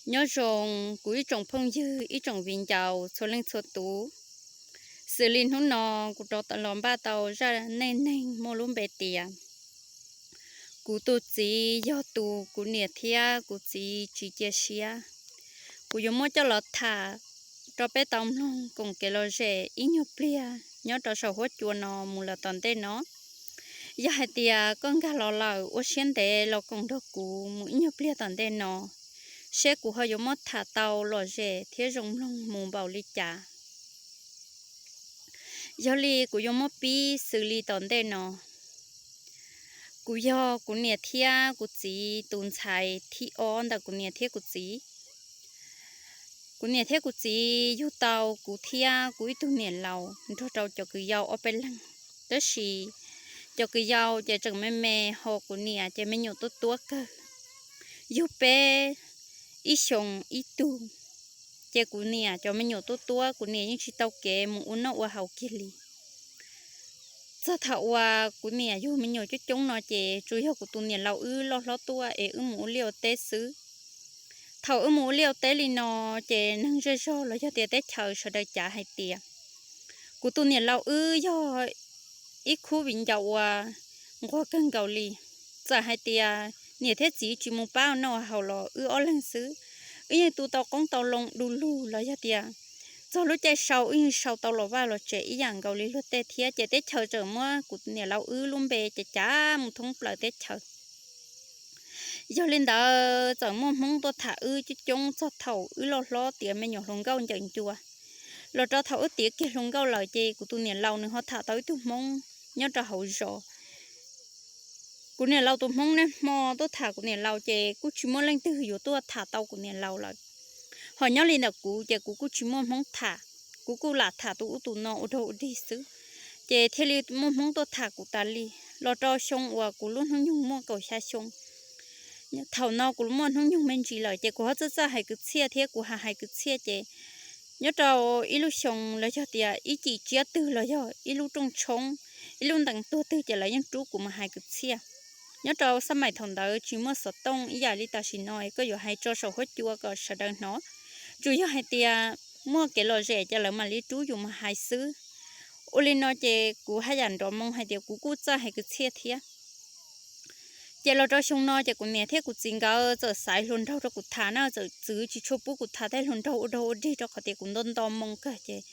Nyob zoo kuv ib tsoom phooj ywg, ib tsoom viv ncaus txhua leej txhua tus. Xws li hnub no kuv rov los npaj tau zaj neej neeg muaj lub npe tias kuv tus txiv yog tus kuv niam thiab kuv txiv tsis cia siab. Kuv yuav muab coj los tham rau peb tau mloog koom kev lom zem ib nyuag pliag nyob rau saum huab cua no mus lawm tom ntej no. Yog hais tias koj nkag los lawm, ua siab ntev los koom nrog kuv mus ib nyuag pliag tom ntej no, seb kuv ho yuav muab tham tau lom zem thiab zoo mloog mus npaum li cas. Yog li kuv yuav muab pib xws li tom ntej no. Kuv yog kuv niam thiab kuv txiv tus ntxhais thib ob ntawm kuv niam thiab kuv txiv. Kuv niam thiab kuv txiv yug tau kuv thiab kuv ib tug niam laus nrog rau cov kwv yau ob peb leeg. Tab sis cov kwv yau ces tseem me me, ho kuv niam ces me nyuam tuab tuab kawg, yug peb ib xyoos ib tug. Ces kuv niam cov me nyuam tuab tuab, kuv niam yeej tsis tau kev mus ua noj ua haus kiag li. Txog thaum uas kuv niam yug me nyuam coob coob no ces tsuas yog kuv tus niam laus wb loj hlob tuaj es wb mus ua liaj ua teb xwb. Thaum wb mus ua liaj ua teb li no, ces neeg zej zog los yog tias teb chaws sawv daws cav hais tias kuv tus niam laus wb yog ib khub viv ncaus uas nquag kawg nkaus li. Txawm hais tias niam thiab txiv tsis mus pab ua noj ua haus los wb ob leeg xwb, wb yeej tu tau qoob tau loo du lug los yog tias txog lub caij sau wb yeej sau tau los vaj los tsev ib yam nkaus li luag tej thiab. Ces teb chaws txawm muab kuv niam laus wb lub npe ces cav mus thoob plaws teb chaws. Yog li ntawd txawm muaj Hmoob tuaj tham wb coob coob txog thaum wb loj hlob tiav me nyuam hluas nkauj ncaws ncua. Los rau thaum wb tiav kiag hluas nkauj lawm ces kuv tus niam laus nws ho tham tau ib tug Hmoob nyob rau hauv zos. Kuv niam laus tus Hmoob niaj hmo tuaj tham kuv niam laus ces kuj tsis muaj leej twg yuav tuaj tham tau kuv niam laus lawm. Ho nyob li ntawm kuv ces kuv kuj tsis muaj Hmoob tham, kuv kuj lam tham tus ub tus no ua dog ua dig xwb. Ces thiaj li muaj Hmoob tuaj tham kuv tas li. Los rau xyoo uas kuv lub hnub nyoog muaj kaum xya xyoo, thaum no kuv muaj hnub nyoog me ntsis lawm ces kuv ho txawj txawj hais kwv txhiaj thiab kuv hais hais kwv txhiaj ces nyob rau ib lub xyoo los yog tias ib cim tsiab twg los yog ib lub rooj tshoob, ib lub ntees tuag twg ces lawv yeej rub kuv mus hais kwv txhiaj. Nyob rau xab maim thaum ntawd tsis muaj xov tooj ib yam li tam sim no koj yuav hais tso saum huab cua kom sawv daws hnov, tsuas yog hais tias muaj kev lom zem ces lawv mam li rub yus mus hais xwb. Ua li no ces kuv haj yam nrov moo hais tias kuv kuj txawj hais kwv txhiaj thiab. Ces los rau xyoo no ces kuv niam thiab kuv txiv nkawd txawm xaiv hluas nraug rau kuv tham na, txawm txwv tsis tshua pub kuv tham tej hluas nraug ua dog ua dig rau qhov tias kuv nto nto moo kawg ces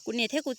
kuv niam thiab kuv